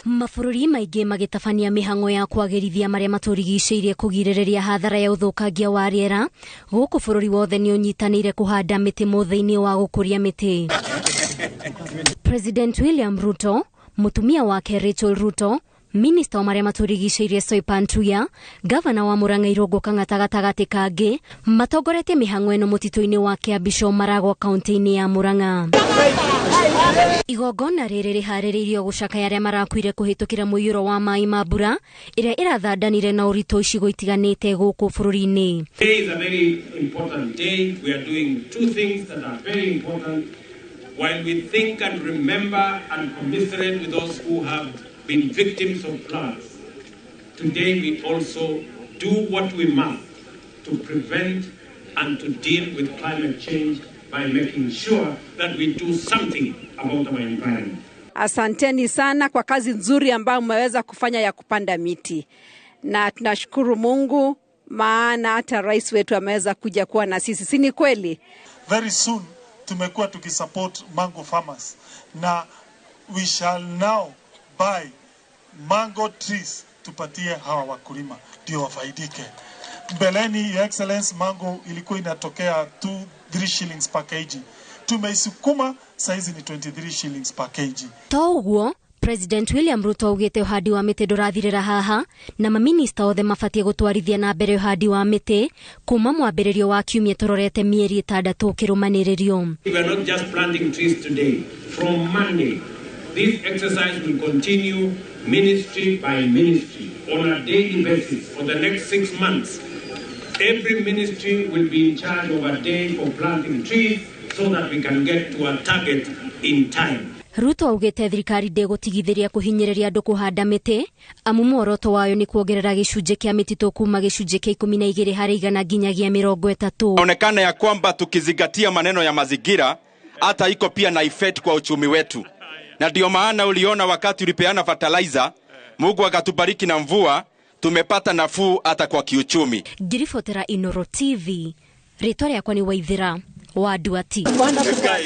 Mabũrũri maingĩ magĩtabania mĩhang'o ya kwagĩrithia marĩa matũrigicĩirie kũgirĩrĩria hathara ya ũthũkangia wa rĩera. Gũkũ bũrũri wothe nĩ ũnyitanĩire kũhanda mĩtĩ mũthĩ-inĩ wa gũkũria mĩtĩ. President William Ruto, mũtumia wake Rachel Ruto, minista wa marĩa matũrigicĩirie Soipan Tuya, gavana wa Murang'a Irũngũ Kang'ata gatagatĩ kangĩ matongoretie mĩhang'o ĩno mũtitũ-inĩ wa Kĩambico, Maragwa, kaunti-inĩ ya Murang'a. Igongona rĩrĩ rĩharĩrĩirio gũcakaya arĩa marakuire kũhĩtũkĩra mũiyũro wa maĩ ma mbura ĩrĩa ĩrathandanire na ũritũ icigo itiganĩte gũkũ bũrũri-inĩ. Today is a very important day. We are doing two things that are very important. While we think and remember and commiserate with those who have been victims of floods, today we also do what we must to prevent and to deal with climate change by making sure that we do something about our environment. Asanteni sana kwa kazi nzuri ambayo mmeweza kufanya ya kupanda miti, na tunashukuru Mungu maana hata rais wetu ameweza kuja kuwa na sisi, si ni kweli? Very soon tumekuwa tukisupport mango farmers na we shall now buy mango trees tupatie hawa wakulima ndio wafaidike. Mbeleni, Your Excellency, mango ilikuwa inatokea 2 3 shillings per kg. Tumeisukuma, saizi ni 23 shillings per kg. To ũguo, President William Ruto augĩte ũhandi wa mĩtĩ ndũrathirĩra haha na maminista othe mabatiĩ gũtwarithia na mbere ũhandi wa mĩtĩ kuma mwambĩrĩrio wa kiumia tũrorete mĩeri 6 kĩrũmanĩrĩrio. We are not just planting trees today. From Monday, this exercise will continue ministry by ministry on a daily basis for the next 6 months. Every ministry will be in charge of a day for planting trees so that we can get to our target in time. Ruto augĩte thirikari ndĩgũtigithĩria kũhinyĩrĩria andũ kũhanda mĩtĩ amu muoroto wayo nĩ kuongerera gĩcunjĩ kĩa mĩtitũ kuma gĩcunjĩ kĩa 12% nginyagia 30. Inaonekana ya kwamba tukizingatia maneno ya mazingira hata iko pia na effect kwa uchumi wetu, na ndio maana uliona wakati ulipeana fertilizer, Mungu akatubariki na mvua, tumepata nafuu hata kwa kiuchumi. Ngiribotera Inoro TV, rĩtwa rĩakwa nĩ Waithĩra wa Nduati.